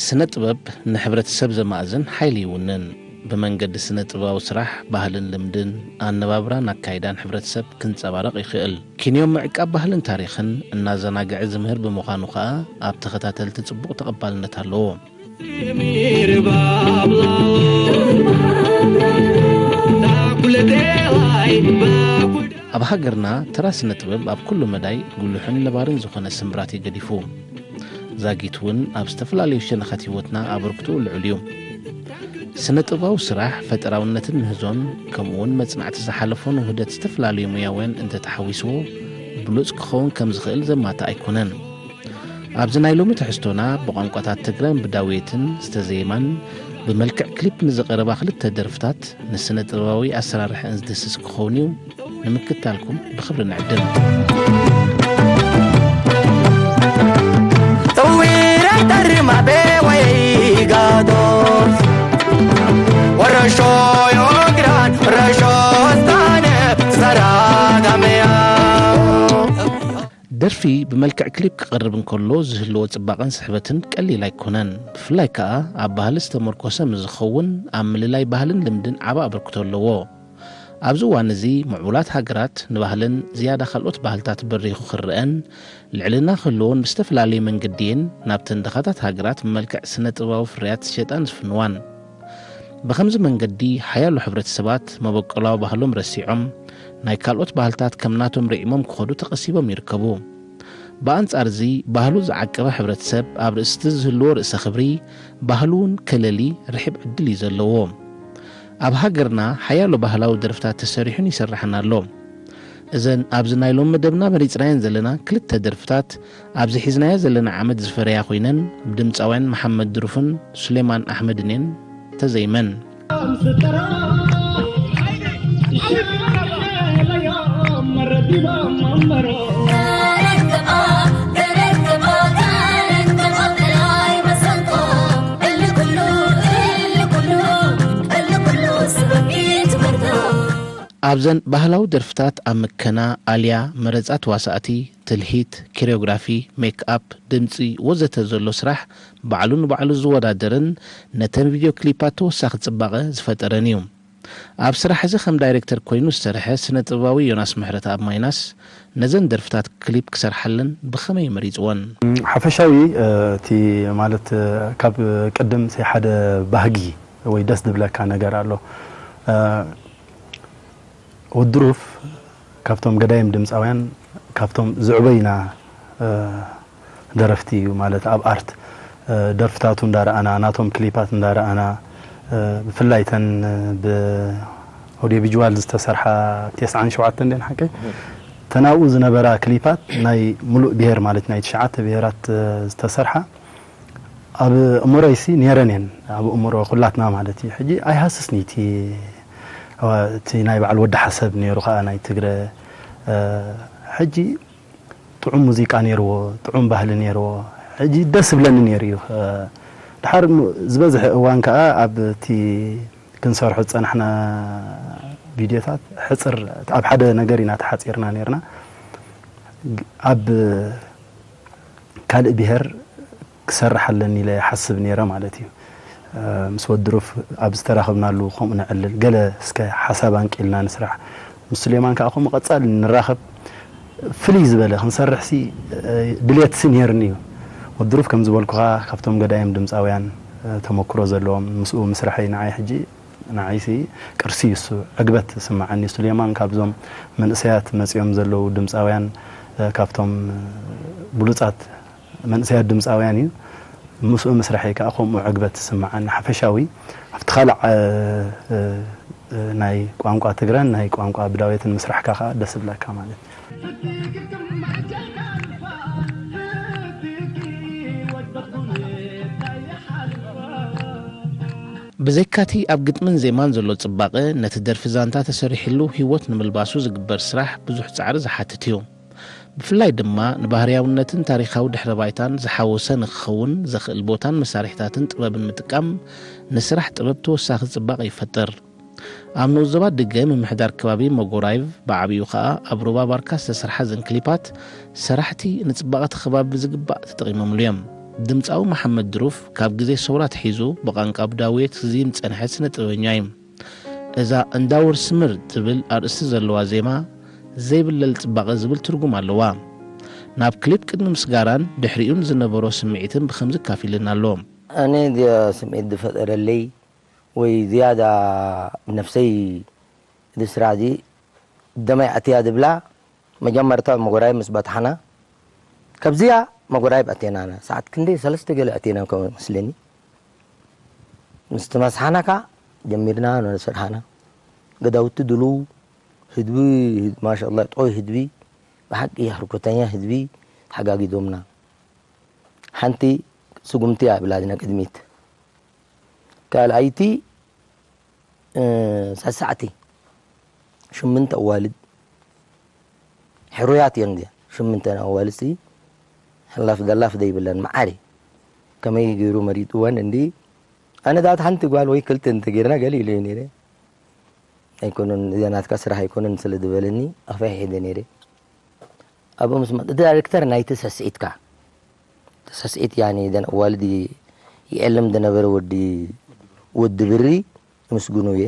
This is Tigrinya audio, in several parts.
ስነ ጥበብ ንሕብረተሰብ ዘማእዝን ሓይሊ ይውንን። ብመንገዲ ስነ ጥበባዊ ስራሕ ባህልን ልምድን፣ ኣነባብራን ኣካይዳን ሕብረተሰብ ክንጸባረቕ ይኽእል። ኪንዮ ምዕቃብ ባህልን ታሪኽን እናዘናግዐ ዝምህር ብምዃኑ ኸኣ ኣብ ተኸታተልቲ ጽቡቕ ተቐባልነት ኣለዎ። ኣብ ሃገርና ተራ ስነ ጥበብ ኣብ ኩሉ መዳይ ጉሉሕን ነባርን ዝኾነ ስምብራት እዩ ገዲፉ። ዛጊት እውን ኣብ ዝተፈላለዩ ሸነኻት ህይወትና ኣበርክትኡ ልዑል እዩ። ስነ ጥበባዊ ስራሕ ፈጠራውነትን ምህዞን ከምኡ እውን መጽናዕቲ ዝሓለፎን ውህደት ዝተፈላለዩ ሙያውያን እንተተሓዊስዎ ብሉጽ ክኸውን ከም ዝኽእል ዘማትእ ኣይኮነን። ኣብዚ ናይ ሎሚ ትሕዝቶና ብቋንቋታት ትግረን ብዳውየትን ዝተዘየማን ብመልክዕ ክሊፕ ንዝቐረባ ክልተ ደርፍታት ንስነ ጥበባዊ ኣሰራርሐን ዝድህስስ ክኸውን እዩ። ንምክትታልኩም ብኽብሪ ንዕድም። ጠዊረ ጠርማ ቤወይ ጋዶ ወረሾ ዮግራን ወረሾ ስታነ ሰራጋመያ ደርፊ ብመልክዕ ክሊፕ ክቐርብ እንከሎ ዝህልዎ ጽባቐን ስሕበትን ቀሊል ኣይኮነን። ብፍላይ ከኣ ኣብ ባህሊ ዝተመርኮሰ ምስ ዝኸውን ኣብ ምልላይ ባህልን ልምድን ዓቢ ኣበርክቶ ኣለዎ። ኣብዚ እዋን እዚ ምዕቡላት ሃገራት ንባህለን ዝያዳ ካልኦት ባህልታት በሪኹ ክረኣን ልዕልና ክህልዎን ብዝተፈላለየ መንገዲ እየን ናብተን ድኻታት ሃገራት ብመልክዕ ስነ ጥበባዊ ፍርያት ዝሸጣን ዝፍንዋን። ብኸምዚ መንገዲ ሓያሎ ሕብረተሰባት መበቆላዊ ባህሎም ረሲዖም ናይ ካልኦት ባህልታት ከም ናቶም ርዒሞም ክኸዱ ተቐሲቦም ይርከቡ። ብኣንጻር እዚ ባህሉ ዝዓቀበ ሕብረተሰብ ኣብ ርእሲ እቲ ዝህልዎ ርእሰ ክብሪ ባህሉ እውን ከለሊ ርሒብ ዕድል እዩ ዘለዎ። ኣብ ሃገርና ሓያሎ ባህላዊ ደርፍታት ተሰሪሑን ይስራሕን ኣሎ። እዘን ኣብዚ ናይ ሎም መደብና መሪጽናየን ዘለና ክልተ ደርፍታት ኣብዚ ሒዝናዮ ዘለና ዓመት ዝፈረያ ኮይነን ብድምጻውያን መሓመድ ድሩፍን ሱሌማን ኣሕመድን እየን ተዘይመን። ኣብዘን ባህላዊ ደርፍታት ኣብ ምከና፣ ኣልያ፣ መረጻ ተዋሳእቲ፣ ትልሂት፣ ኮሪዮግራፊ፣ ሜክኣፕ፣ ድምጺ ወዘተ ዘሎ ስራሕ ባዕሉ ንባዕሉ ዝወዳደርን ነተን ቪድዮ ክሊፓት ተወሳኺ ጽባቐ ዝፈጠረን እዩ። ኣብ ስራሕ እዚ ከም ዳይሬክተር ኮይኑ ዝሰርሐ ስነ ጥበባዊ ዮናስ ምሕረተኣብ ማይናስ ነዘን ደርፍታት ክሊፕ ክሰርሓለን ብኸመይ መሪጽወን? ሓፈሻዊ እቲ ማለት ካብ ቅድም ሓደ ባህጊ ወይ ደስ ዝብለካ ነገር ኣሎ። ወዲ ሩፍ ካብቶም ገዳይም ድምፃውያን ካብቶም ዝዕበዩና ደረፍቲ እዩ። ማለት ኣብ ኣርት ደርፍታቱ እንዳረኣና ናቶም ክሊፓት እንዳረኣና ብፍላይ ተን ብኦዲዮ ቪዥዋል ዝተሰርሓ ተስዓን ሸውዓተን ደን ሓቀይ ተናብኡ ዝነበራ ክሊፓት ናይ ሙሉእ ብሄር ማለት ናይ ትሽዓተ ብሄራት ዝተሰርሓ ኣብ እምሮይሲ ነይረን እየን። ኣብ እምሮ ኩላትና ማለት እዩ። ሕጂ ኣይሃስስኒ እቲ እቲ ናይ በዓል ወዲ ሓሰብ ነይሩ ከዓ ናይ ትግረ ሕጂ ጥዑም ሙዚቃ ነይርዎ፣ ጥዑም ባህሊ ነይርዎ። ሕጂ ደስ ብለኒ ነይሩ እዩ። ድሓር ዝበዝሐ እዋን ከዓ ኣብ እቲ ክንሰርሖ ዝፀናሕና ቪድዮታት ሕፅር ኣብ ሓደ ነገር ኢና ተሓፂርና ነይርና። ኣብ ካልእ ብሄር ክሰርሕ ኣለኒ ኢለ ይሓስብ ነይረ ማለት እዩ። ምስ ወዲ ሩፍ ኣብ ዝተራኸብናሉ ከምኡ ነዕልል ገለ እስከ ሓሳብ ኣንቂልና ንስራሕ። ምስ ሱሌማን ከዓ ከምኡ ቀጻሊ ንራኸብ ፍልይ ዝበለ ክንሰርሕ ሲ ድሌት ሲ ነይርኒ እዩ። ወዲ ሩፍ ከም ዝበልኩኻ ካብቶም ገዳይም ድምፃውያን ተመክሮ ዘለዎም ምስኡ ምስራሐይ ንዓይ ሕጂ ንዓይሲ ቅርሲ እዩ እሱ። ዕግበት ዝስምዓኒ ሱሌማን ካብዞም መንእሰያት መጺኦም ዘለዉ ድምጻውያን ካብቶም ብሉጻት መንእሰያት ድምጻውያን እዩ። ምስኡ ምስራሐይ ከዓ ከምኡ ዕግበት ዝስምዓኒ ሓፈሻዊ ኣብቲ ካልእ ናይ ቋንቋ ትግረን ናይ ቋንቋ ብዳውየትን ምስራሕካ ከዓ ደስ ብለካ ማለት ብዘይካቲ ኣብ ግጥምን ዜማን ዘሎ ጽባቐ ነቲ ደርፊ ዛንታ ተሰሪሕሉ ህይወት ንምልባሱ ዝግበር ስራሕ ብዙሕ ጻዕሪ ዝሓትት እዩ። ብፍላይ ድማ ንባህርያውነትን ታሪኻዊ ድሕረ ባይታን ዝሓወሰ ንክኸውን ዘኽእል ቦታን መሳርሕታትን ጥበብን ምጥቃም ንስራሕ ጥበብ ተወሳኺ ጽባቐ ይፈጥር። ኣብ ንኡስ ዞባ ድገ ምምሕዳር ከባቢ መጎራይቭ ብዓብዩ ከኣ ኣብ ሩባ ባርካ ዝተሰርሓ ዘን ክሊፓት ሰራሕቲ ንጽባቐ እቲ ከባቢ ብዝግባእ ተጠቒሞምሉ እዮም። ድምጻዊ መሓመድ ድሩፍ ካብ ግዜ ሰውራ ኣትሒዙ ብቋንቋ ብዳውየት ክዝይም ዝጸንሐ ስነ ጥበበኛ እዩ። እዛ እንዳውር ስምር ትብል ኣርእስቲ ዘለዋ ዜማ ዘይብለል ጽባቐ ዝብል ትርጉም ኣለዋ። ናብ ክሊፕ ቅድሚ ምስጋራን ድሕሪኡን ዝነበሮ ስምዒትን ብኸምዚ ኣካፊልና ኣሎ። ኣነ እዚኣ ስምዒት ዝፈጠረለይ ወይ ዝያዳ ነፍሰይ እዚ ስራሕ እዚ ደማይ ኣትያ ዝብላ መጀመርታ መጎራይ ምስ በትሓና፣ ካብዚኣ መጎራይ ኣቴናና ሰዓት ክንደይ ሰለስተ ገለ ኣቴና ከም መስለኒ። ምስ ተመስሓና ከኣ ጀሚርና ንስርሓና። ገዳውቲ ድልው፣ ህዝቢ፣ ማሻኣላ፣ ጥዑይ ህዝቢ፣ ብሓቂ ሕርኩተኛ ህዝቢ ሓጋጊዞምና። ሓንቲ ስጉምቲ እያ ብላትና ቅድሚት። ካልኣይቲ፣ እ፣ ሳሳዕቲ፣ ሽምንተ ኣዋልድ ሕሩያት እየን። እዚኣ ሽምንተ ኣዋልድሲ ሕላፍ ደላፍ ዘይብለን መዓሪ። ከመይ ገይሩ መሪጥወን እንዲ? ኣነ ዳት ሓንቲ ጓል ወይ ክልተ እንተገይርና ገለ ኢለ ነይረ። ኣይኮነን፣ እዚኣ ናትካ ስራሕ ኣይኮነን ስለ ዝበለኒ ኣፈይ ሒደ ነይረ። ኣብኡ ምስ መ-፣ እቲ ዳይሬክተር ናይቲ ሰስዒትካ፣ እቲ ሰስዒት ያኒ ደን ኣዋልድ ይ-፣ ይዕልም ዝነበረ ወዲ፣ ወዲ ብሪ ምስግኑ እየ።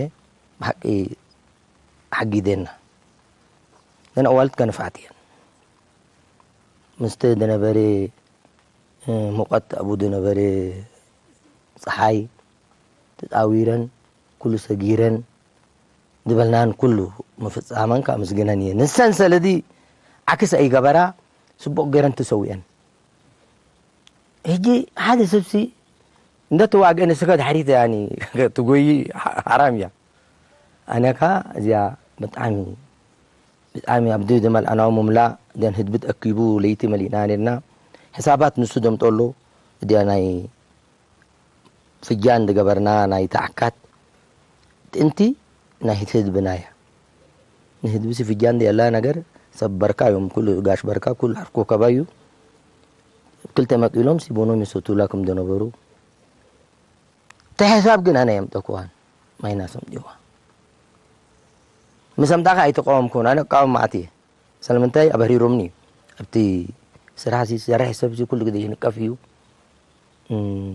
ብሓቂ ሓጊዘና። ደን ኣዋልድ ከንፋዕት እየን። ምስቲ ዝነበረ፣ እ፣ ሙቐት ኣብኡ ዝነበረ ጸሓይ ተጻዊረን፣ ኩሉ ሰጊረን ዝበልናን ኩሉ ምፍጻመን ከመስግነን እየ። ንሰን ሰለዚ ዓክስ ኣይገበራ፣ ጽቡቕ ገይረን ተሰዊአን። ሕጂ ሓደ ሰብሲ እንደ ተዋግአ ንስኻ ድሕሪት ያኒ ትጎይ ሓ-፣ ሓራም እያ። ኣነ ከኣ እዚኣ ብጣዕሚ፣ ብጣዕሚ ኣብ ድብ ዝመልኣናዎ ምምላእ ደን ህዝቢ ተኣኪቡ ለይቲ መሊእና ነርና። ሕሳባት ንሱ ደምጠሎ እዚኣ ናይ ፍጃን ዝገበርና ናይ ተዓካት ጥንቲ ናይ ህዝብና እያ። ንህዝቢ ሲ ፍጃን ዘየላ ነገር ሰብ በርካ እዮም። ኩሉ ጋሽ በርካ፣ ኩሉ ዓርኮ ከባዩ ክልተ መቂሎም ሲ ቦኖም ይሰቱላ ከም ዝነበሩ። እቲ ሕሳብ ግን ኣነ የምጠኩዋን ማይናስ ኣምጢዋ። ምስ ኣምጣኻ ኣይተቃወምኩን፣ ኣነ እቃወም ማዕት እየ። ስለምንታይ ኣብህሪሮምኒ እዩ። ኣብቲ ስራሕ ሲ፣ ዝሰርሕ ሰብ ሲ ኩሉ ግዜ ይንቀፍ እዩ። እም፣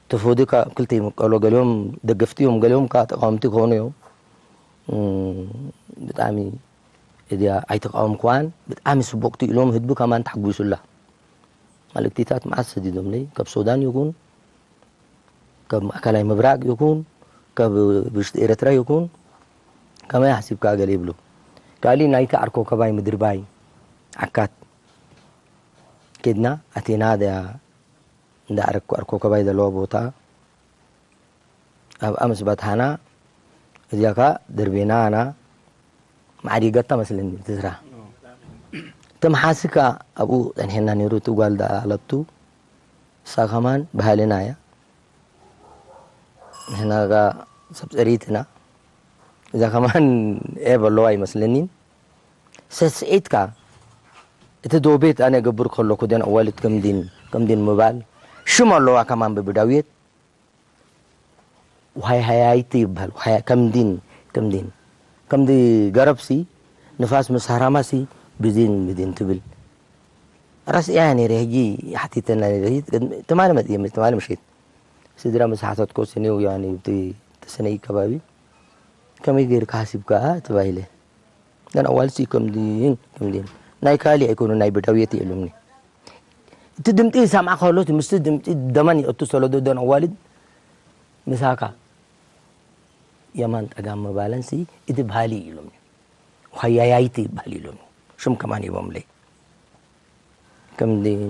ተፈወዲ ካብ ክልተ ይምቀሎ፣ ገሊኦም ደገፍቲ እዮም፣ ገሊኦም ከዓ ተቃወምቲ ክኾኑ እዮም። እም፣ ብጣዕሚ እዚኣ ኣይተቃወምኩዋን፣ ብጣዕሚ ጽቡቕቲ ኢሎም ህዝቢ ከማን ተሓጒሱላ። መልእክቲታት መዓት ሰዲዶምለይ፣ ካብ ሱዳን ይኹን፣ ካብ ማእከላይ ምብራቅ ይኹን፣ ካብ ውሽጢ ኤርትራ ይኹን፣ ከመይ ሓሲብካ ገለ ይብሉ። ካሊእ ናይቲ ዓርኮ ከባይ ምድርባይ ዓካት ኬድና ኣቲና፣ ደያ እንዳ ዓርኮ፣ ዓርኮ ከባይ ዘለዋ ቦታ ኣብኣ ምስ በትሓና፣ እዚኣ ከኣ ደርቤና ኣና ማዕሪገታ መስለኒ እቲ ስራሕ። ተመሓሲ ከኣ ኣብኡ ጸኒሐና ነይሩ፣ እቲ ጓል ደኣ ኣለቱ፣ እሳ ከማን ባህልና እያ። ንሕና ከኣ ሰብ ጸሪትና፣ እዛ ከማን ኤብ ኣለዋ ኣይመስለኒን። ሰስዒት ከኣ እቲ ዶ ቤት ኣነ እገብር ከለኩ ደን ኣዋልድ ከምዲን፣ ከምዲን ምባል፣ ሽም ኣለዋ ከማን ብብዳውየት፣ ውሃይ ሃያይቲ ይበሃል። ውሃያ-፣ ከምዲን፣ ከምዲን። ከምዲ ገረብሲ፣ ንፋስ ምስ ሃራማሲ፣ ብዚን፣ ብዚን ትብል። ረስእያ ነይረ፣ ሕጂ ሓቲተና ነይረ። ትማሊ መጽየ፣ ትማሊ ምሸት። ስድራ ምስ ሓተትኮ፣ ስኒው፣ ያኒ፣ ብቲ ተሰነይ ከባቢ። ከመይ ገይርካ ሓሲብካ? ተባሂለ። ደን ኣዋልድሲ ከምዲን፣ ከምዲን። ናይ ካሊ ኣይኮኑ፣ ናይ ብዳውየት ኢሉምኒ። እቲ ድምጢ ዝሰምዓ ከሎ፣ እቲ ምስቲ ድምጢ ደመን ይእቱ ሰለዶ ደን ኣዋልድ ምሳካ የማን ጠጋም ምባለንሲ፣ እቲ ባህሊ ኢሉምኒ። ሃያያይቲ ይባል ኢሉምኒ። ሽም ከማን ሂቦምለይ። ከምዲን፣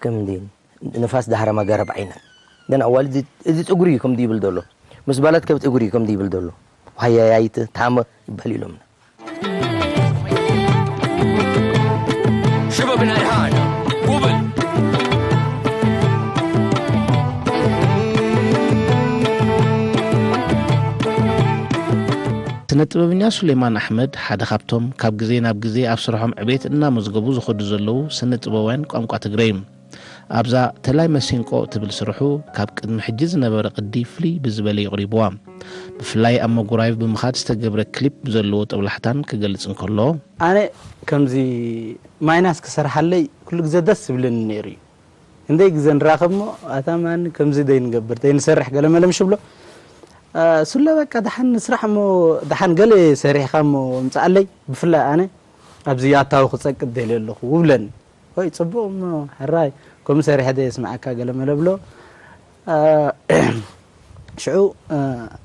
ከምዲን። ንፋስ ዳህረ መገረብ ዓይነት። ደን ኣዋልድ እዚ፣ እዚ ጽጉሪ እዩ ከምዲ ይብል ዘሎ። ምስ በለት ከብ ጽጉሪ እዩ ከምዲ ይብል ዘሎ። ሃያያይቲ ታመ ይባል ኢሉምኒ። ሽበብ ናይ ሃና ጉብል። ስነ ጥበበኛ ሱሌማን ኣሕመድ ሓደ ካብቶም ካብ ግዜ ናብ ግዜ ኣብ ስርሖም ዕቤት እናመዝገቡ ዝኸዱ ዘለዉ ስነ ጥበባውያን ቋንቋ ትግረ እዩ። ኣብዛ ተላይ መሲንቆ ትብል ስርሑ ካብ ቅድሚ ሕጂ ዝነበረ ቅዲ ፍልይ ብዝበለ የቕሪብዋ። ብፍላይ ኣብ መጉራይቭ ብምኻድ ዝተገብረ ክሊፕ ብዘለዎ ጦብላሕታን ክገልጽ እንከሎ፣ ኣነ ከምዚ ማይናስ ክሰርሓለይ ኩሉ ግዜ ደስ ዝብለኒ ነይሩ እዩ። ክንደይ ግዜ ንራኸብ እሞ፣ ኣታ ማን ከምዚ ደይ ንገብር፣ ደይ ንሰርሕ ገለ መለ ምሽ ብሎ። እ፣ ሱለ በቃ ደሓን ንስራሕ እሞ፣ ደሓን ገለ ሰሪሕካ እሞ ምጽኣለይ፣ ብፍላይ ኣነ ኣብዚ ኣታዊ ክጸቅጥ ደልየ ኣለኹ፣ ውብለኒ። ወይ ጽቡቕ እሞ፣ ሕራይ፣ ከምኡ ሰሪሐ ደይ የስምዓካ ገለ መለ ብሎ። እ፣ ሽዑ፣ እ፣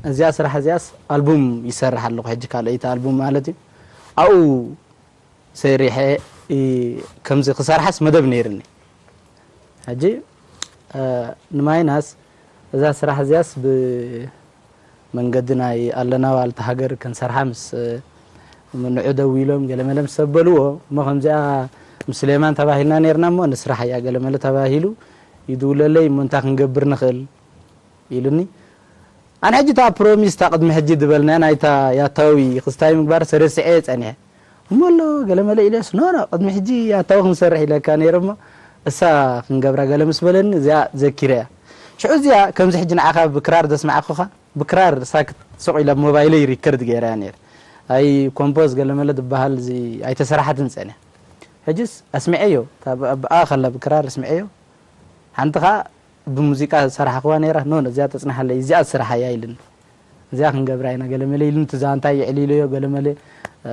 እዚኣ ስራሕ እዚኣስ ኣልቡም ይሰርሕ ኣለኹ፣ ሕጂ ካልኣይቲ ኣልቡም ማለት እዩ። ኣብኡ ሰሪሐ፣ እ፣ ከምዚ ክሰርሓስ መደብ ነይርኒ። ሕጂ፣ እ፣ ንማይናስ እዛ ስራሕ እዚኣስ ብመንገዲ ናይ ኣለና ዋልታ ሃገር ክንሰርሓ ምስ፣ እ፣ ንዑ ደዊሎም ገለመለ ምስ ሰበልዎ፣ እሞ ከምዚኣ ምስ ስሌማን ተባሂልና ነይርና እሞ ንስራሕ እያ ገለመለ ተባሂሉ ይድውለለይ፣ እሞ እንታይ ክንገብር ንኽእል? ኢሉኒ። ኣነ ሕጂ እታ ፕሮሚስ እታ ቅድሚ ሕጂ ዝበልናያ ናይታ ያታዊ ክስታይ ምግባር ሰረስዐ ጸኒሐ። እሞ ኣሎ ገለ መለ ኢለስ፣ ኖ፣ ኖ፣ ቅድሚ ሕጂ ያታዊ ክንሰርሕ ኢለካ ነይረ እሞ እሳ ክንገብራ ገለ ምስ በለኒ እዚኣ ዘኪረያ። ሽዑ እዚኣ ከምዚ ሕጂ ንዓኻ ብክራር ዘስማዕኩኻ፣ ብክራር ሳክት ሱቕ ኢለ ኣብ ሞባይለይ ሪከርድ ገይረያ ነይረ። ኣይ ኮምፖዝ ገለ መለ ዝበሃል እዚ ኣይተሰራሓትን ጸኒሐ። ሕጅስ ኣስሚዐዮ፣ እታ ብ-፣ ብኣ ከላ ብክራር ኣስሚዐዮ። ሓንቲ ኸኣ ብሙዚቃ ዝሰራሕኽዋ ነይራ፣ ኖ፣ እዚኣ ተጽንሓለይ፣ እዚኣ ስራሕ እያ ኢሉኒ። እዚኣ ክንገብራ ኢና ገለ መለ ኢሉኒ፣ እቲ ዛንታ የዕሊለዮ ገለ መለ፣ እ፣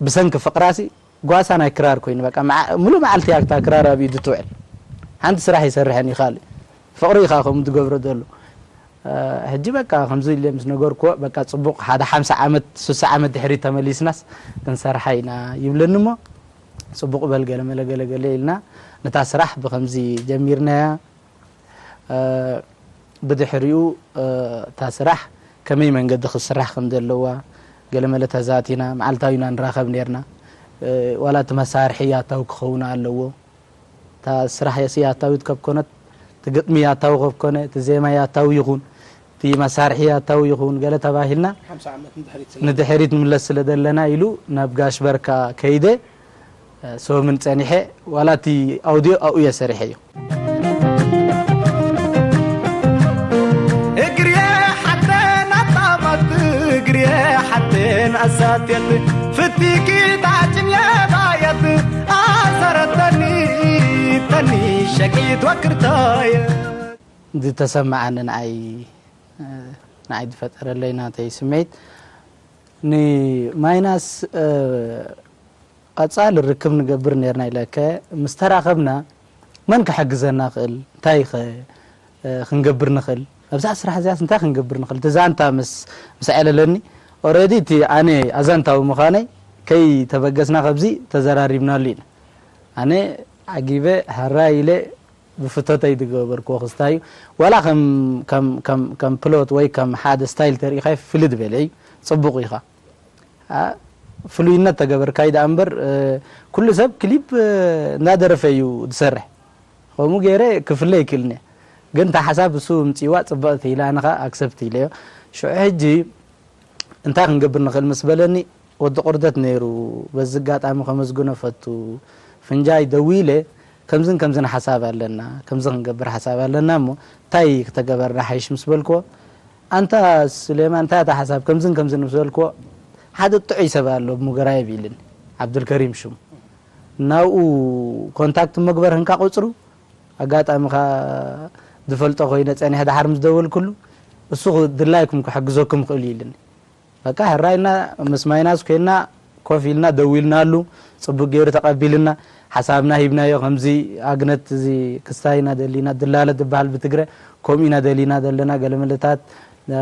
ብሰንኪ ፍቕራሲ ጓሳ ናይ ክራር ኮይኑ፣ በቃ፣ መዓ-፣ ሙሉእ መዓልቲ እያ እታ ክራር ኣብ ኢዱ ትውዕል። ሓንቲ ስራሕ ይሰርሐን እዩ ካልእ። ፍቕሪ እዩ ኸዓ ከምኡ ዝገብሮ ዘሎ። እ፣ ሕጂ በቃ፣ ከምዚ ኢለ ምስ ነገርክዎ፣ በቃ፣ ጽቡቕ ሓደ ሓምሳ ዓመት፣ ስሳ ዓመት ድሕሪት ተመሊስናስ ክንሰርሓ ኢና ይብለኒ እሞ፣ ጽቡቕ በል ገለ መለ ገለ ገለ ኢልና፣ ነታ ስራሕ ብኸምዚ ጀሚርናያ። እ፣ ብድሕሪኡ፣ እ፣ እታ ስራሕ ከመይ መንገዲ ክትስራሕ ከም ዘለዋ ገለ መለ ተዛቲና፣ መዓልታዊ ኢና ንራኸብ ኔርና። እ፣ ዋላ እቲ መሳርሒ ያታዊ ክኸውን ኣለዎ። እታ ስራሕ የሲ ያታዊት ከብ ኮነት፣ እቲ ግጥሚ ያታዊ ከብ ኮነ፣ እቲ ዜማ ያታዊ ይኹን፣ እቲ መሳርሒ ያታዊ ይኹን፣ ገለ ተባሂልና ሓምሳ ዓመት ንድሕሪት ስለ ንድሕሪት ንምለስ ስለ ዘለና ኢሉ ናብ ጋሽ በርካ ከይደ። ሶምን ጸኒሐ፣ ዋላ እቲ ኣውዲዮ ኣብኡ እየ ሰሪሐዮ። እግርየ ሓተን ኣጣባት፣ እግርየ ሓተን ኣሳትየት፣ ፍቲኪ ታጭን የባየት፣ ኣሰረተኒ ተኒ ሸቂት ወክርታየ። ዝተሰማዓኒ ንዓይ፣ ንዓይ ዝፈጠረለይ ናተይ ስምዒት ንማይናስ፣ ቀጻሊ ርክብ ንገብር ኔርና ኢለከ፣ ምስ ተራኸብና መን ክሕግዘና ክእል? እንታይ ኸ፣ እ፣ ክንገብር ንኽእል? ኣብዛ ስራሕ እዚኣስ እንታይ ክንገብር ንኽእል? እቲ ዛንታ ምስ፣ ምስ ኣዕለለኒ፣ ኦረዲ እቲ ኣነ ኣዛንታዊ ምዃነይ ከይተበገስና ከብዚ ተዘራሪብናሉ ኢና። ኣነ ዓጊበ፣ ሕራይ ኢለ ብፍቶተይ ዝገበርክዎ ክስታይ እዩ። ዋላ ከም፣ ከም፣ ከም፣ ከም ፕሎት ወይ ከም ሓደ ስታይል ተሪኢኻዮ ፍልይ ዝበለ እዩ። ጽቡቕ ኢኻ። ኣ፣ ፍሉይነት ተገበርካይ ደኣ እምበር፣ እ፣ ኩሉ ሰብ ክሊፕ፣ እ፣ እንዳደረፈ እዩ ዝሰርሕ። ከምኡ ገይረ ክፍለ ይክእልኒ። ግን እታ ሓሳብ እሱ ምጽዋ ጽብቕቲ ኢለ ኣነ ኸኣ ኣክሰፕት ኢለዮ። ሽዑ ሕጂ እንታይ ክንገብር ንኽእል ምስ በለኒ፣ ወዲ ቁርደት ነይሩ። በዚ ኣጋጣሚ ከመስግኖ ፈቱ። ፍንጃይ ደዊለ፣ ከምዝን ከምዝን ሓሳብ ኣለና፣ ከምዚ ክንገብር ሓሳብ ኣለና እሞ እንታይ ክተገበርና ሓይሽ ምስ በልክዎ፣ ኣንታ ስሌማን፣ እንታይ እታ ሓሳብ ከምዝን ከምዝን ምስ በልክዎ፣ ሓደ ጥዑይ ሰብ ኣሎ ኣብ ሙገራየብ ኢልኒ፣ ዓብዱልከሪም ሽሙ። ናብኡ ኮንታክት መግበር ህንካ ቁጽሩ፣ ኣጋጣሚ ኸኣ ዝፈልጦ ኮይነ ጸኒሐ ደሓር ምስ ደወልኩሉ፣ እሱ ድላይኩም ክሕግዘኩም ይኽእል እዩ ኢልኒ። በቃ ሕራይና ምስ ማይናስ ኮይና ኮፍ ኢልና ደዊልናሉ፣ ጽቡቅ ገይሩ ተቐቢልና፣ ሓሳብና ሂብናዮ። ከምዚ ኣግነት እዚ ክስታይ ኢና ደሊና፣ ድላለ ዝበሃል ብትግረ፣ ከምኡ ኢና ደሊና ዘለና፣ ገለ መለታት፣ እ፣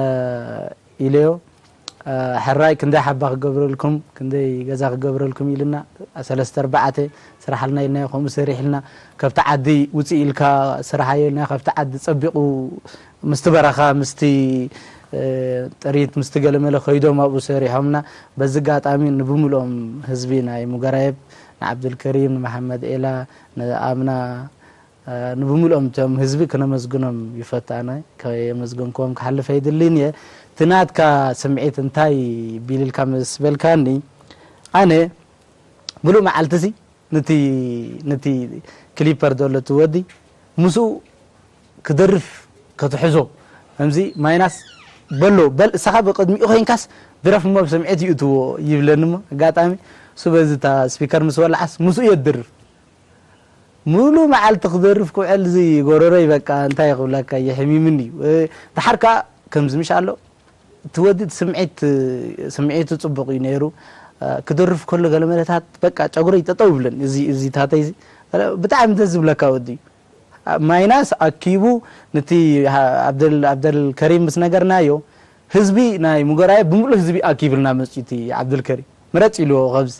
ኢለዮ። እ፣ ሕራይ ክንደይ ሓባ ክገብረልኩም፣ ክንደይ ገዛ ክገብረልኩም ኢልና፣ ሰለስተ ኣርባዕተ ስራሓልና ኢልናዮ፣ ከምኡ ሰሪሕልና። ካብቲ ዓዲ ውጽእ ኢልካ ስራሓዮ ኢልና፣ ካብቲ ዓዲ ጸቢቑ ምስቲ በረኻ፣ ምስቲ፣ እ፣ ጥሪት፣ ምስቲ ገለመለ ከይዶም ኣብኡ ሰሪሖምና። በዚ ኣጋጣሚ ንብምልኦም ህዝቢ ናይ ሙገራየብ፣ ንዓብዱልከሪም፣ ንመሓመድ ኤላ፣ ንኣምና፣ እ፣ ንብምልኦም እቶም ህዝቢ ክነመስግኖም ይፈቱ። ኣነ ከየመስገንክዎም ክሓልፍ ኣይድልን እየ። እቲ ናትካ ስምዒት እንታይ ቢልልካ ምስ በልካኒ፣ ኣነ ምሉእ መዓልቲሲ ነቲ፣ ነቲ ክሊፐር ዘሎ እቲ ወዲ ምስኡ ክደርፍ ክትሕዞ፣ ከምዚ ማይናስ በሎ፣ በል እሳኻ ብቅድሚኡ ኮይንካስ ድረፍ እሞ ብስምዒት ይእትዎ ይብለኒ እሞ፣ ኣጋጣሚ እሱ በዚ እታ ስፒከር ምስ ወላዓስ ምስኡ እየ ዝድርፍ። ሙሉ መዓልቲ ክደርፍ ክውዕል እዚ ጎረሮይ በቃ እንታይ ክብለካ የሕሚምኒ እዩ። እ፣ ደሓር ከኣ ከምዚ ምሽ ኣሎ፣ እቲ ወዲ እቲ ስምዒት፣ ስምዒቱ ጽቡቕ እዩ ነይሩ። እ፣ ክደርፍ ከሎ ገለ መለታት በቃ ጨጉረይ ጠጠው ይብለን። እዚ፣ እዚ ታተይ እዚ ብጣዕሚ ደስ ዝብለካ ወዲ እዩ። ማይናስ ኣኪቡ ነቲ ሃ-፣ ዓብደል፣ ዓብደል ከሪም ምስ ነገርናዮ፣ ህዝቢ ናይ ሙገራየ ብምሉእ ህዝቢ ኣኪብልና መጺኡ እቲ ዓብደል ከሪም። ምረጽ ኢልዎ ከብዚ።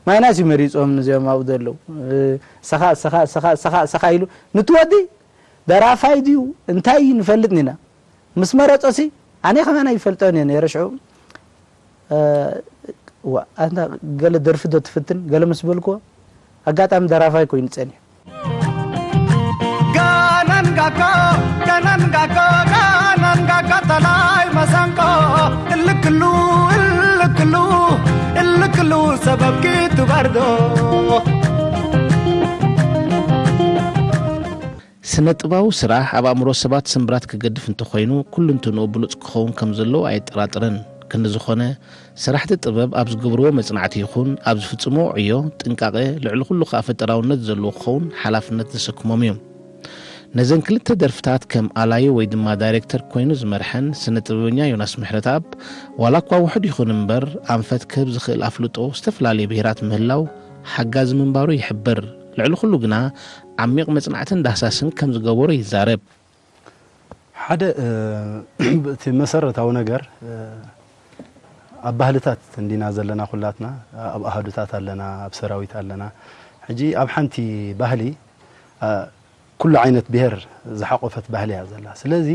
ማይናስ እዩ መሪጾም ነዚኦም ኣብኡ ዘለዉ። እ፣ ሰኻ፣ ሰኻ፣ ሰኻ፣ ሰኻ፣ ሰኻ ኢሉ፣ ንቲ ወዲ ደራፋይ ድዩ እንታይ እዩ ንፈልጥ ኢና። ምስ መረጾሲ፣ ኣነ ከማን ኣይፈልጦን እየ ነይረ ሽዑ። እ፣ ዋ፣ ኣንታ ገለ ደርፊ ዶ ትፍትን? ገለ ምስ በልክዎ፣ ኣጋጣሚ ደራፋይ ኮይኑ ጸኒሑ። ጋናን ጋጎ፣ ጋናን ጋጎ፣ ጋናን ጋጎ፣ ተላይ መሰንቆ፣ እልክሉ፣ እልክሉ፣ እልክሉ፣ ሰበብ ክትበርዶ። ስነ ጥባዊ ስራሕ ኣብ ኣእምሮ ሰባት ስምብራት ክገድፍ እንተኾይኑ፣ ኩልንትንኡ ብሉጽ ክኸውን ከም ዘለዎ ኣየጠራጥርን። ክንዲ ዝኾነ፣ ሰራሕቲ ጥበብ ኣብ ዝገብርዎ መጽናዕቲ ይኹን ኣብ ዝፍጽምዎ ዕዮ ጥንቃቐ፣ ልዕሊ ኩሉ ከኣ ፈጠራውነት ዘለዎ ክኸውን ሓላፍነት ዘሰክሞም እዩ። ነዘን ክልተ ደርፍታት ከም ኣላዩ ወይ ድማ ዳይሬክተር ኮይኑ ዝመርሐን ስነ ጥበበኛ ዮናስ ምሕረተኣብ፣ ዋላ እኳ ውሑድ ይኹን እምበር፣ ኣንፈት ክህብ ዝኽእል ኣፍልጦ ዝተፈላለየ ብሄራት ምህላው ሓጋዚ ምንባሩ ይሕብር። ልዕሊ ኩሉ ግና፣ ዓሚቕ መጽናዕትን ዳህሳስን ከም ዝገበሮ ይዛረብ። ሓደ፣ እ፣ እቲ መሰረታዊ ነገር፣ እ፣ ኣብ ባህልታት እንዲና ዘለና ኩላትና፣ ኣብ ኣሃዱታት ኣለና፣ ኣብ ሰራዊት ኣለና። ሕጂ ኣብ ሓንቲ ባህሊ፣ እ፣ ኩሉ ዓይነት ብሄር ዝሓቆፈት ባህሊ እያ ዘላ። ስለዚ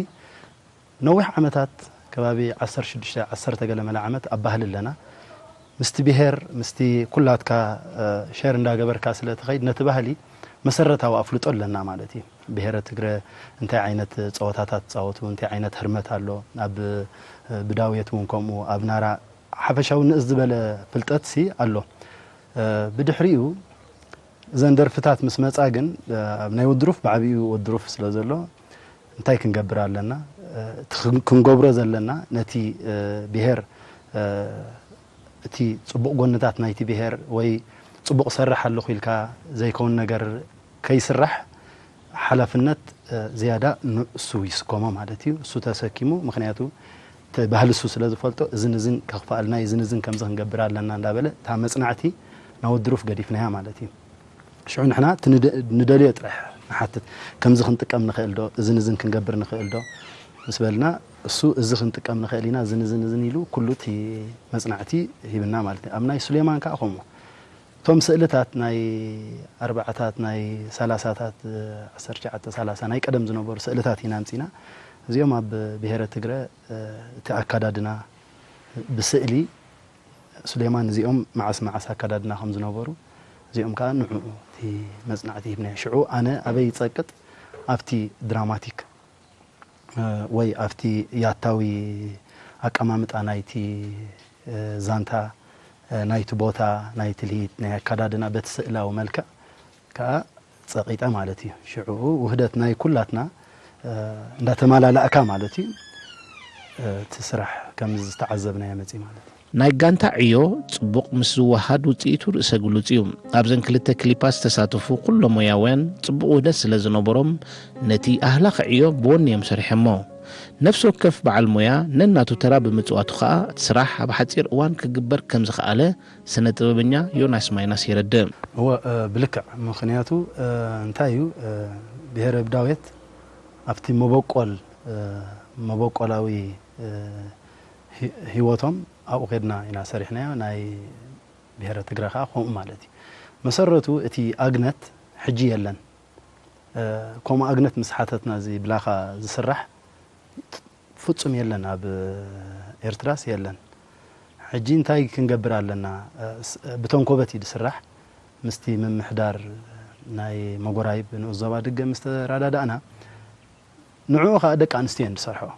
ነዊሕ ዓመታት፣ ከባቢ ዓሰርተ ሽዱሽተ፣ ዓሰርተ ገለ መለ ዓመት ኣብ ባህሊ ኣለና። ምስቲ ብሄር፣ ምስቲ ኩላትካ፣ እ፣ ሼር እንዳገበርካ ስለ ትኸይድ፣ ነቲ ባህሊ መሰረታዊ ኣፍልጦ ኣለና ማለት እዩ። ብሄረ ትግረ እንታይ ዓይነት ጸወታታት ትጻወቱ፣ እንታይ ዓይነት ህርመት ኣሎ፣ ኣብ፣ እ፣ ብዳውየት እውን ከምኡ፣ ኣብ ናራ ሓፈሻዊ ንእስ ዝበለ ፍልጠትሲ ኣሎ። እ፣ ብድሕሪኡ እዘን ደርፍታት ምስ መጻ ግን፣ እ፣ ኣብ ናይ ወድሩፍ ብዓቢኡ ወድሩፍ ስለ ዘሎ፣ እንታይ ክንገብር ኣለና? እ፣ እቲ ክን-፣ ክንገብሮ ዘለና ነቲ፣ እ፣ ብሄር፣ እ፣ እቲ ጽቡቕ ጎንታት ናይቲ ብሄር ወይ ጽቡቕ ሰርሕ ኣለኹ ኢልካ ዘይከውን ነገር ከይስራሕ ሓላፍነት፣ እ፣ ዝያዳ ንእሱ ይስከሞ ማለት እዩ። እሱ ተሰኪሙ፣ ምኽንያቱ እቲ ባህሊ እሱ ስለ ዝፈልጦ፣ እዝን እዝን ከኽፍኣልና፣ እዝን እዝን ከምዚ ክንገብር ኣለና እንዳበለ፣ እታ መጽናዕቲ ናብ ወድሩፍ ገዲፍናያ ማለት እዩ። ሽዑ ንሕና እቲ ንደ-፣ ንደልዮ ጥራሕ ንሓትት። ከምዚ ክንጥቀም ንኽእል ዶ? እዝን እዝን ክንገብር ንኽእል ዶ? ምስ በልና፣ እሱ እዚ ክንጥቀም ንኽእል ኢና፣ እዝን እዝን እዝን ኢሉ ኩሉ እቲ መጽናዕቲ ሂብና ማለት እዩ። ኣብ ናይ ሱሌማን ከኣ ከምኡ። እቶም ስእልታት ናይ ኣርባዓታት፣ ናይ ሰላሳታት፣ ዓሰርተ ትሽዓተ ሰላሳ ናይ ቀደም ዝነበሩ ስእልታት ኢና ኣምጺና። እዚኦም ኣብ ብሄረ ትግረ፣ እ፣ እቲ ኣካዳድና ብስእሊ ሱሌማን እዚኦም መዓስ መዓስ ኣካዳድና ከም ዝነበሩ፣ እዚኦም ከኣ ንዕኡ እቲ መጽናዕቲ ሂብናዮ። ሽዑ ኣነ ኣበይ ይጸቅጥ? ኣብቲ ድራማቲክ፣ እ፣ ወይ ኣብቲ ያታዊ ኣቀማምጣ ናይቲ፣ እ፣ ዛንታ፣ እ፣ ናይቲ ቦታ፣ ናይ ትልሂት፣ ናይ ኣካዳድና በቲ ስእላዊ መልክዕ ከኣ ጸቒጠ ማለት እዩ። ሽዑ ውህደት ናይ ኩላትና፣ እ፣ እንዳተማላላእካ ማለት እዩ፣ እ፣ እቲ ስራሕ ከም ዝተዓዘብናዮ መጺእ ማለት እዩ። ናይ ጋንታ ዕዮ ጽቡቕ ምስ ዝወሃድ ውጽኢቱ ርእሰ ግሉጽ እዩ። ኣብዘን ክልተ ክሊፓት ዝተሳተፉ ኩሎም ሞያውያን ጽቡቕ ውህደት ስለ ዝነበሮም፣ ነቲ ኣህላኺ ዕዮ ብወኒ እዮም ሰሪሖሞ። ነፍሲ ወከፍ በዓል ሞያ ነናቱ ተራ ብምጽዋቱ ከኣ፣ እቲ ስራሕ ኣብ ሓጺር እዋን ክግበር ከም ዝኸኣለ ስነ ጥበበኛ ዮናስ ማይናስ የረድእ። እወ፣ እ፣ ብልክዕ። ምኽንያቱ፣ እ፣ እንታይ እዩ፣ እ፣ ብሄረ ብዳውየት ኣብቲ መበቆል፣ እ፣ መበቆላዊ፣ እ፣ ሂ-፣ ህይወቶም ኣብኡ ኬድና ኢና ሰሪሕናዮ። ናይ ብሄረ ትግረ ከኣ ከምኡ ማለት እዩ። መሰረቱ እቲ ኣግነት ሕጂ የለን። እ፣ ከምኡ ኣግነት ምስ ሓተትና እዚ ብላኻ ዝስራሕ ፍጹም የለን፣ ኣብ ኤርትራስ የለን። ሕጂ እንታይ ክንገብር ኣለና? እ፣ ስ-፣ ብተንኮበት እዩ ዝስራሕ። ምስቲ ምምሕዳር ናይ መጎራይብ ንኡስ ዞባ ድገ ምስ ተረዳዳእና፣ ንዕኡ ኸኣ ደቂ ኣንስትዮ እየን ዝሰርሕኦ።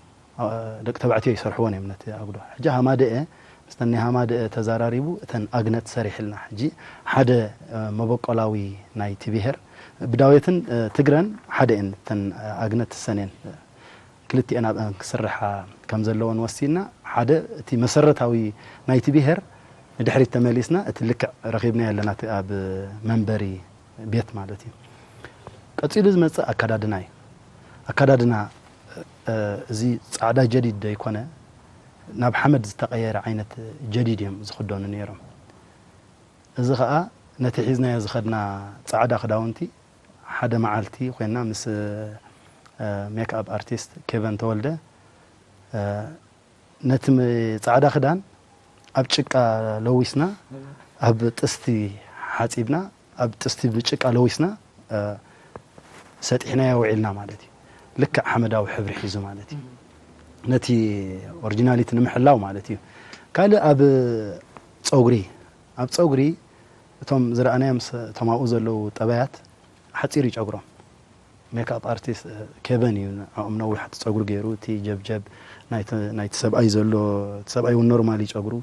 ኣ-፣ ደቂ ተባዕትዮ ይሰርሕዎን እዮም ነቲ ኣጉዶ። ሕጂ ሃማደኤ፣ ምስ ናይ ሃማደኤ ተዛራሪቡ እተን ኣግነት ሰሪሕልና። ሕጂ ሓደ፣ እ፣ መበቆላዊ ናይቲ ብሄር፣ ብዳውየትን፣ እ፣ ትግረን ሓደ እየን እተን፣ እ፣ ኣግነት ትሰን እየን። ክልቲኤን ኣብአን ክስርሓ ከም ዘለወን ወሲንና፣ ሓደ እቲ መሰረታዊ ናይቲ ብሄር ንድሕሪት ተመሊስና እቲ ልክዕ ረኺብናዮ ኣለና፣ እቲ ኣብ መንበሪ ቤት ማለት እዩ። ቀጺሉ ዝመጽእ ኣከዳድና እዩ። ኣከዳድና፣ እ፣ እዚ ጻዕዳ ጀዲድ ዶ ይኮነ? ናብ ሓመድ ዝተቐየረ ዓይነት ጀዲድ እዮም ዝኽደኑ ነይሮም። እዚ ኸኣ ነቲ ሒዝናዮ ዝኸድና ጻዕዳ ክዳውንቲ ሓደ መዓልቲ ኮይና ምስ፣ እ፣ ሜክኣፕ ኣርቲስት ኬቨን ተወልደ፣ እ፣ ነቲ ም-፣ ጻዕዳ ክዳን ኣብ ጭቃ ለዊስና፣ ኣብ ጥስቲ ሓጺብና፣ ኣብ ጥስቲ ብጭቃ ለዊስና፣ እ፣ ሰጢሕናዮ ውዒልና ማለት እዩ። ልክዕ ሓመዳዊ ሕብሪ ሒዙ ማለት እዩ። ነቲ ኦሪጂናሊቲ ንምሕላው ማለት እዩ። ካልእ ኣብ ጸጉሪ፣ ኣብ ጸጉሪ እቶም ዝረኣናዮም ሰ-፣ እቶም ኣብኡ ዘለዉ ጠባያት ሓጺር እዩ ጨጉሮም። ሜክኣፕ ኣርቲስት፣ እ፣ ኬቨን እዩ ንዕኦም ነዊሕ ጸጉሪ ገይሩ፣ እቲ ጀብጀብ ናይቲ፣ ናይቲ ሰብኣይ ዘሎ፣ እቲ ሰብኣይ እውን ኖርማሊ ጸጉሩ፣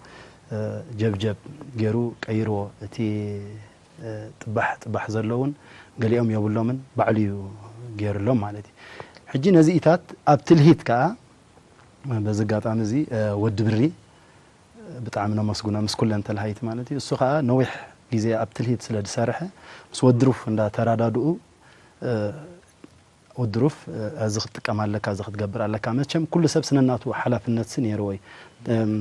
እ፣ ጀብጀብ ገይሩ ቀይርዎ። እቲ፣ እ፣ ጥባሕ፣ ጥባሕ ዘሎ እውን ገሊኦም የብሎምን፣ ባዕሉ እዩ ገይሩሎም ማለት እዩ። ሕጂ ነዚኢታት ኣብ ትልሂት ከኣ፣ በዚ ኣጋጣሚ እዚ፣ እ፣ ወዲ ብሪ ብጣዕሚ ነመስግኖ፣ ምስ ኩለን ተልሃይቲ ማለት እዩ። እሱ ከኣ ነዊሕ ግዜ ኣብ ትልሂት ስለ ዝሰርሐ፣ ምስ ወዲ ሩፍ እንዳተራዳድኡ፣ እ፣ ወዲ ሩፍ፣ እ፣ እዚ ክትጥቀም ኣለካ፣ እዚ ክትገብር ኣለካ። መቸም ኩሉ ሰብ ስነናቱ ሓላፍነት ሲ ነይርዎ እዩ። እም፣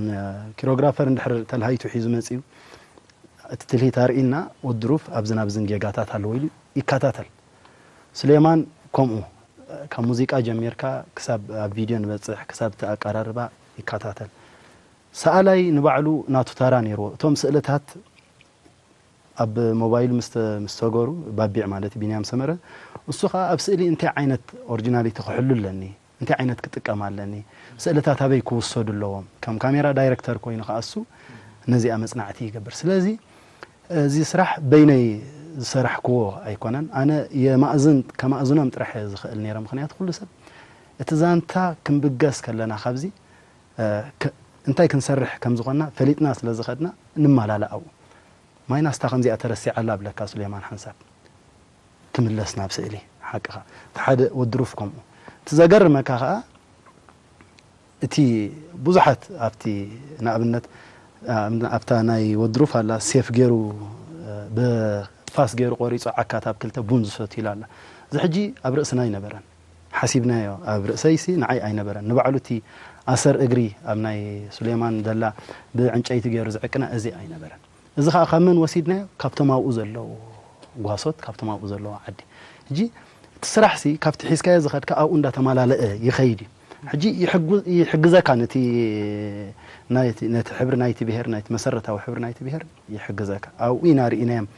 ኪሮግራፈር እንድሕር ተልሃይቱ ሒዙ መጺኡ፣ እቲ ትልሂት ኣርኢና፣ ወዲ ሩፍ ኣብዝን ኣብዝን ጌጋታት ኣለዎ ኢሉ ይከታተል። ስሌማን ከምኡ፣ ካብ ሙዚቃ ጀሚርካ ክሳብ ኣብ ቪድዮ ንበጽሕ፣ ክሳብ እቲ ኣቀራርባ ይከታተል። ሰኣላይ ንባዕሉ ናቱ ተራ ነይርዎ። እቶም ስእልታት ኣብ ሞባይል ምስ ተ-፣ ምስ ተገሩ፣ ባቢዕ ማለት ቢንያም ሰመረ፣ እሱ ኸኣ ኣብ ስእሊ እንታይ ዓይነት ኦሪጂናሊቲ ክሕሉ ኣለኒ፣ እንታይ ዓይነት ክጥቀም ኣለኒ፣ ስእልታት ኣበይ ክውሰዱ ኣለዎም፣ ከም ካሜራ ዳይረክተር ኮይኑ ኸኣ እሱ ነዚኣ መጽናዕቲ ይገብር። ስለዚ እዚ ስራሕ በይነይ ዝሰራሕክዎ ኣይኮነን። ኣነ የማእዝን፣ ከማእዝኖም ጥራሕ እየ ዝኽእል ነይረ። ምኽንያቱ ኩሉ ሰብ እቲ ዛንታ ክንብገስ ከለና ካብዚ፣ እ፣ ከ-፣ እንታይ ክንሰርሕ ከም ዝኾንና ፈሊጥና ስለ ዝኸድና ንመላላእ ኣብኡ። ማይናስታ ከምዚኣ ተረሲዓ ኣላ ኣብለካ ሱሌማን ሓንሳብ። ትምለስ ናብ ስእሊ፣ ሓቅኻ። እቲ ሓደ ወዲ ሩፍ ከምኡ። እቲ ዘገርመካ ኸኣ፣ እቲ ብዙሓት ኣብቲ፣ ንኣብነት፣ ኣብታ ናይ ወዲ ሩፍ ኣላ፣ ሴፍ ገይሩ፣ ብፋስ ገይሩ ቆሪጹ ዓካት ኣብ ክልተ ቡን ዝሰትዩላ ኣላ። እዚ ሕጂ ኣብ ርእስና ኣይነበረን። ሓሲብናዮ፣ ኣብ ርእሰይሲ ንዓይ ኣይነበረን። ንባዕሉ እቲ ኣሰር እግሪ ኣብ ናይ ሱሌማን ዘላ ብዕንጨይቲ ገይሩ ዝዕቅና እዚ ኣይነበረን። እዚ ኸኣ ካብ መን ወሲድናዮ? ካብቶም ኣብኡ ዘለዉ ጓሶት፣ ካብቶም ኣብኡ ዘለዉ ዓዲ። ሕጂ እቲ ስራሕሲ ካብቲ ሒዝካዮ ዝኸድካ ኣብኡ እንዳተማላለአ ይኸይድ እዩ። ሕጂ ይሕጉ-፣ ይሕግዘካ ነቲ፣ ናይቲ፣ ነቲ ሕብሪ ናይቲ ብሄር፣ ናይቲ መሰረታዊ ሕብሪ ናይቲ ብሄር ይሕግዘካ። ኣብኡ ኢና ርኢናዮም።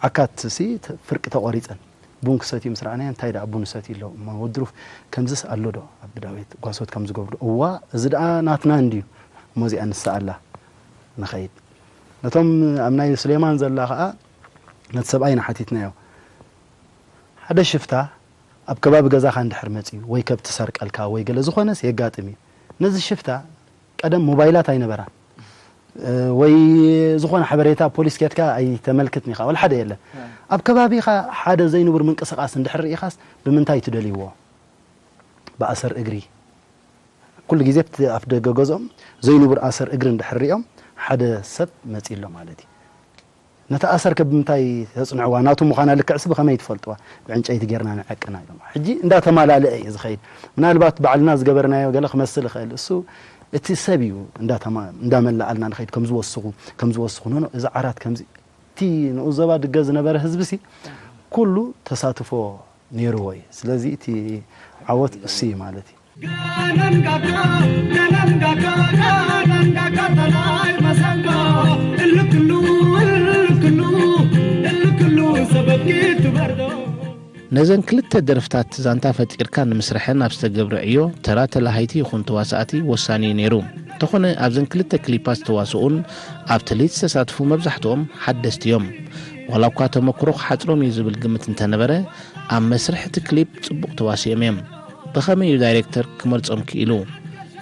ዓካትሲ ተ-፣ ፍርቂ ተቖሪጸን ቡን ክሰትዩ ምስ ረኣናዮ፣ እንታይ ደኣ ቡን ይሰትዩ ኣለዉ? እሞ ወዲ ሩፍ ከምዝስ ኣሎ ዶ ኣብ ዳዊት ጓሶት ከም ዝገብሩ? እዋ፣ እዚ ደኣ ናትና እንድዩ። እሞ እዚኣ ንሳ ኣላ። ንኸይድ። ነቶም ኣብ ናይ ሱሌማን ዘላ ኸኣ ነቲ ሰብኣይ ንሓቲትናዮ። ሓደ ሽፍታ ኣብ ከባቢ ገዛኻ እንድሕር መጺኡ ወይ ከብቲ ሰርቀልካ ወይ ገለ ዝኾነስ የጋጥም እዩ። ነዚ ሽፍታ ቀደም ሞባይላት ኣይነበራን። እ፣ ወይ ዝኾነ ሓበሬታ ፖሊስ ኬድካ ኣይተመልክትን ኢኻ፣ ወላ ሓደ የለን። ኣብ ከባቢኻ ሓደ ዘይንቡር ምንቅስቓስ እንድሕር ርኢኻስ ብምንታይ ትደልይዎ? ብኣሰር እግሪ። ኩሉ ግዜ ኣብቲ ኣፍ ደገ ገዝኦም ዘይንቡር ኣሰር እግሪ እንድሕር ሪኦም ሓደ ሰብ መጺኡ ኣሎ ማለት እዩ። ነታ ኣሰር ከ ብምንታይ ተጽንዕዋ? ናቱ ምዃና ልክዕሲ ብኸመይ ትፈልጥዋ? ብዕንጨይቲ ጌርና ንዐቅና ኢሎም። ሕጂ እንዳተማላልአ እዩ ዝኸይድ። ምናልባት ባዕልና ዝገበርናዮ ገለ ክመስል ይኽእል። እሱ እቲ ሰብ እዩ እንዳተማ-፣ እንዳመላኣልና ንኸይድ። ከም ዝወስኹ፣ ከም ዝወስኹ፣ ኖ፣ ኖ፣ እዚ ዓራት ከምዚ፣ እቲ ንኡ ዘባ ድገ ዝነበረ ህዝቢ ሲ ኩሉ ተሳትፎ ነይርዎ እዩ። ስለዚ እቲ ዓወት እሱ እዩ ማለት እዩ። ጋናንጋጋ፣ ጋናንጋጋ፣ ጋናንጋጋ፣ ተላይ መሰንቆ፣ እልክሉ፣ እልክሉ፣ እልክሉ፣ ሰበብ ትበርዶ። ነዘን ክልተ ደርፍታት ዛንታ ፈጢርካ ንምስርሐን ኣብ ዝተገብረ ዕዮ፣ ተራ ተላሃይቲ ይኹን ተዋሳእቲ ወሳኒ እዩ ነይሩ። እንተኾነ፣ ኣብዘን ክልተ ክሊፓት ዝተዋስኡን ኣብ ትልሂት ዝተሳትፉ መብዛሕትኦም ሓደስቲ እዮም። ዋላ እኳ ተመክሮ ክሓጽሮም እዩ ዝብል ግምት እንተነበረ፣ ኣብ መስርሕ እቲ ክሊፕ ጽቡቕ ተዋሲኦም እዮም። ብኸመይ እዩ ዳይሬክተር ክመርጾም ክኢሉ?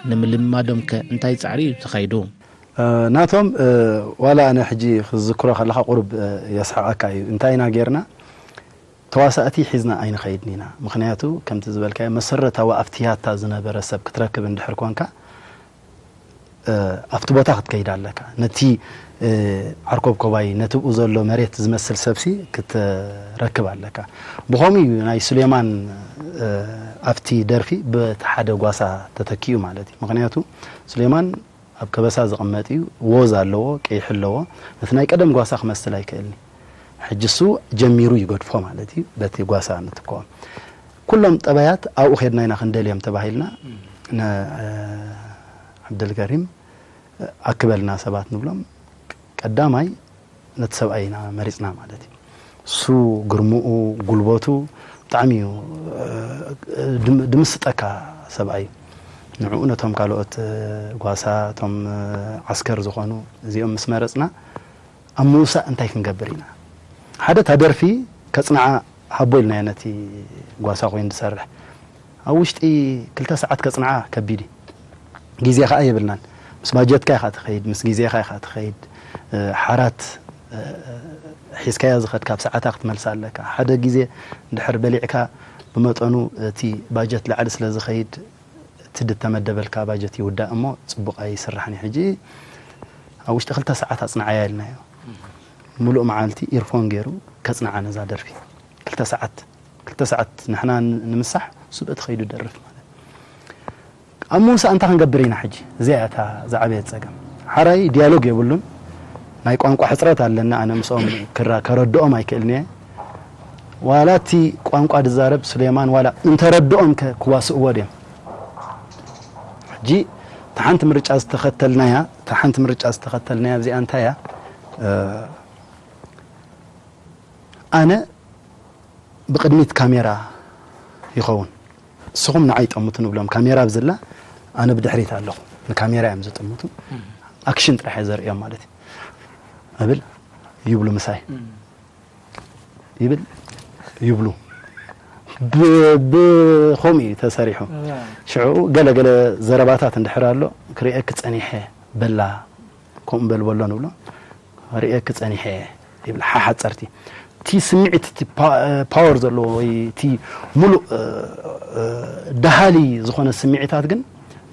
ንምልምማዶምከ እንታይ ጻዕሪ እዩ ተኻይዱ? እ፣ ናቶም፣ እ፣ ዋላ ኣነ ሕጂ ክዝክሮ ከለኻ ቁሩብ፣ እ፣ የስሕቐካ እዩ። እንታይ ኢና ጌርና? ተዋሳእቲ ሒዝና ኣይንኸይድን ኢና። ምኽንያቱ ከምቲ ዝበልካዮ መሰረታዊ ኣብቲ ያታ ዝነበረ ሰብ ክትረክብ እንድሕር ኮንካ፣ ኣብቲ ቦታ ክትከይድ ኣለካ። ነቲ ዓርኮብኮባይ፣ ነቲ ብኡ ዘሎ መሬት ዝመስል ሰብሲ ክትረክብ ኣለካ። ብኸምኡ እዩ ናይ ሱሌማን ኣብቲ ደርፊ በቲ ሓደ ጓሳ ተተኪኡ ማለት እዩ። ምኽንያቱ ሱሌማን ኣብ ከበሳ ዝቕመጥ እዩ፣ ወዝ ኣለዎ፣ ቀይሒ ኣለዎ። ነቲ ናይ ቀደም ጓሳ ክመስል ኣይክእልኒ። ሕጂ እሱ ጀሚሩ ይገድፎ ማለት እዩ። በቲ ጓሳ ንትኮ ኩሎም ጠባያት ኣብኡ ኬድና ኢና ክንደልዮም ተባሂልና። ንዓብደልከሪም ኣክበልና ሰባት ንብሎም፣ ቀዳማይ ነቲ ሰብኣይ ኢና መሪፅና ማለት እዩ። እሱ ግርምኡ፣ ጉልበቱ ብጣዕሚ እዩ ድምስጠካ ሰብኣይ። ንዕኡ ነቶም ካልኦት ጓሳ፣ እቶም ዓስከር ዝኾኑ እዚኦም ምስ መረፅና ኣብ ምውሳእ እንታይ ክንገብር ኢና? ሓደ እታ ደርፊ ከፅንዓ ሃቦ ኢልናዮ ነቲ ጓሳ ኮይኑ ዝሰርሕ። ኣብ ውሽጢ ክልተ ሰዓት ከፅንዓ ከቢድ እዩ። ግዜ ኸዓ የብልናን። ምስ ባጀትካ ኢኻ ትኸይድ፣ ምስ ግዜኻ ኢኻ ትኸይድ። ሓራት ሒዝካያ ዝኸድካ ኣብ ሰዓታ ክትመልሳ ኣለካ። ሓደ ግዜ ድሕር በሊዕካ ብመጠኑ እቲ ባጀት ላዕሊ ስለ ዝኸይድ እቲ ድተመደበልካ ባጀት ይውዳእ እሞ ጽቡቕ ኣይስራሕን እዩ። ሕጂ ኣብ ውሽጢ ክልተ ሰዓት ኣጽንዓያ ኢልናዮ። ምሉእ መዓልቲ ኢርፎን ገይሩ ከጽንዓ ነዛ ደርፊ። ክልተ ሰዓት፣ ክልተ ሰዓት ንሕና ንምሳሕ፣ እሱ በቲ ኸይዱ ደርፍ ማለት። ኣብ ምውሳእ እንታይ ክንገብር ኢና ሕጂ? እዚኣ እያ እታ ዝዓበየት ጸገም። ሓራይ ዲያሎግ የብሉን። ናይ ቋንቋ ሕጽረት ኣለና። ኣነ ምስኦም ክራ-፣ ከረድኦም ኣይክእልን እየ። ዋላ እቲ ቋንቋ ድዛረብ ሱሌማን ዋላ እንተረድኦም ከ ክዋስእዎ ድዮም? ሕጂ እታ ሓንቲ ምርጫ ዝተኸተልናያ፣ እታ ሓንቲ ምርጫ ዝተኸተልናያ እዚኣ እንታይ እያ? እ፣ ኣነ ብቕድሚት ካሜራ ይኸውን። ንስኹም ንዓይ ጠምቱ ንብሎም። ካሜራ ኣብዝላ ኣነ ብድሕሪት ኣለኹ። ንካሜራ እዮም ዝጥምቱ። ኣክሽን ጥራሕ እየ ዘርእዮም ማለት እዩ። እብል ይብሉ ምሳይ። ይብል ይብሉ። ብ-፣ ብኸምኡ እዩ ተሰሪሑ። ሽዑ ገለ ገለ ዘረባታት እንድሕር ኣሎ፣ ክርእየኪ ጸኒሐ በላ፣ ከምኡ በል በሎ ንብሎ። ርእየኪ ጸኒሐ ይብል ሓሓጸርቲ። እቲ ስምዒት፣ እቲ ፓ-፣ ፓወር ዘለዎ ወይ እቲ ሙሉእ፣ እ፣ እ፣ ደሃሊ ዝኾነ ስምዒታት ግን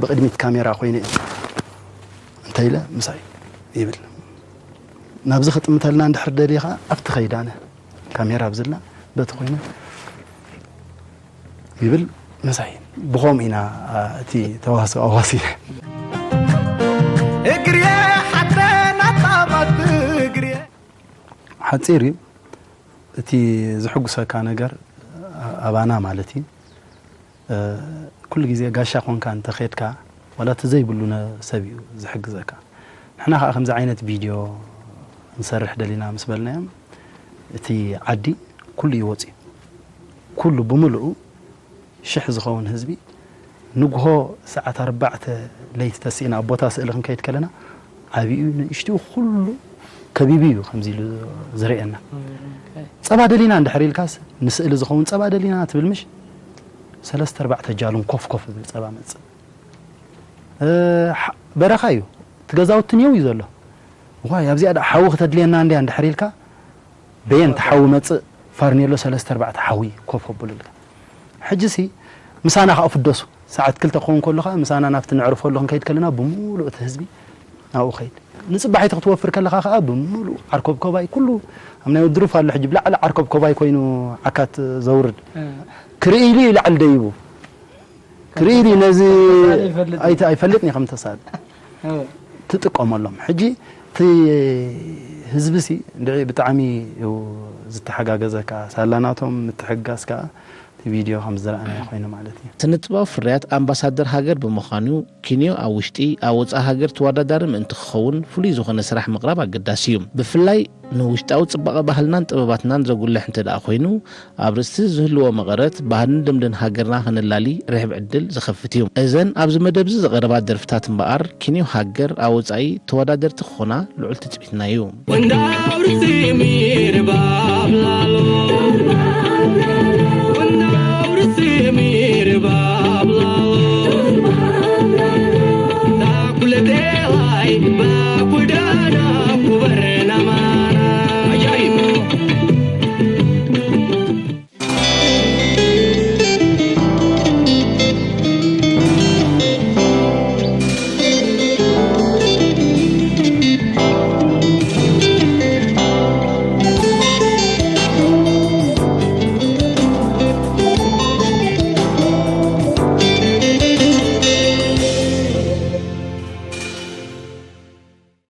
ብቕድሚት ካሜራ ኮይኑ እዩ። እንተ ኢለ ምሳይ ይብል። ናብዚ ክጥምተልና እንድሕር ደሊኻ ኣብቲ ኸይድ ኣነ ካሜራ ኣብዝላ በቲ ኮይነ ይብል ምሳይ። ብኸምኡ ኢና፣ አ፣ እቲ ተዋስኦ ኣዋሲነ። እግርየ ሓተና ጣባት እግርየ። ሓጺር እዩ። እቲ ዝሕጉሰካ ነገር ኣባና ማለት እዩ። እ፣ ኩሉ ግዜ ጋሻ ኮንካ እንተኸድካ፣ ዋላ እቲ ዘይብሉ ነ-፣ ሰብ እዩ ዝሕግዘካ። ንሕና ኸዓ ከምዚ ዓይነት ቪድዮ ንሰርሕ ደሊና ምስ በልናዮም፣ እቲ ዓዲ ኩሉ እዩ ወፂኡ። ኩሉ ብምልኡ ሽሕ ዝኸውን ህዝቢ ንግሆ ሰዓት ኣርባዕተ ለይቲ ተስኢና ኣብ ቦታ ስእሊ ክንከይድ ከለና ዓብኡ ንእሽትኡ ኩሉ ከቢቡ እዩ ከምዚ ኢሉ ዝርእየና። ጸባ ደሊና እንድሕር ኢልካስ ንስእሊ ዝኸውን ጸባ ደሊና ትብል ምሽ? ሰለስተ ኣርባዕተ ጃሉን ኮፍ ኮፍ ዝብል ጸባ መጽእ። እ፣ ሓ-፣ በረኻ እዩ። እቲ ገዛውቲ ኔው እዩ ዘሎ። ዋይ ኣብዚኣ ደኣ ሓዊ ክተድልየና እንድያ እንድሕር ኢልካ በየን ተሓዊ መጽእ ፋርኔሎ ሰለስተ ኣርባዕተ ሓዊ ኮፍ ኣብሉልካ። ሕጂሲ ምሳና ከኣ ፍደሱ። ሰዓት ክልተ ክኸውን ከሎ ከኣ ምሳና ናብቲ ነዕርፈሉ ክንከይድ ከለና ብምሉእ እቲ ህዝቢ ናብኡ ከይድ። ንጽባሒቲ ክትወፍር ከለኻ ከኣ ብምሉእ ዓርኮብኮባይ ኩሉ ኣብ ናይ ወዲ ሩፍ ኣሎ ሕጂ ብላዕሊ ዓርኮብኮባይ ኮይኑ ዓካት ዘውርድ። እ። ክርኢ ኢሉ እዩ ላዕሊ ደይቡ። ክርኢ ኢሉ እዩ ነዚ ተሳሊ ይፈልጥ። ኣይተ-፣ ኣይፈልጥን እዩ ከም ተሳሊ። እ። ትጥቀመሎም። ሕጂ እቲ ህዝቢ ሲ እንድዒ ብጣዕሚ እዩ ዝተሓጋገዘካ። ሳላ ናቶም ምትሕግጋዝ ከኣ እቲ ቪድዮ ከም ዝረኣናዮ ኮይኑ ማለት እዩ። ስነ-ጥበባዊ ፍርያት ኣምባሳደር ሃገር ብምዃኑ፣ ኪንዮ ኣብ ውሽጢ፣ ኣብ ወጻኢ ሃገር ተወዳዳሪ ምእንቲ ክኸውን ፍሉይ ዝኾነ ስራሕ ምቕራብ ኣገዳሲ እዩ። ብፍላይ ንውሽጣዊ ጽባቐ ባህልናን ጥበባትናን ዘጉልሕ እንተ ደኣ ኮይኑ፣ ኣብ ርእሲ ዝህልዎ መቐረት ባህልን ልምድን ሃገርና ከነላሊ ርሕብ ዕድል ዝኸፍት እዩ። እዘን ኣብዚ መደብ እዚ ዝቐረባ ደርፍታት እምበኣር፣ ኪንዮ ሃገር ኣብ ወጻኢ ተወዳደርቲ ክኾና ልዑል ትጽቢትና እዩ። እንዳውርቲ ሚርባብ ላሎ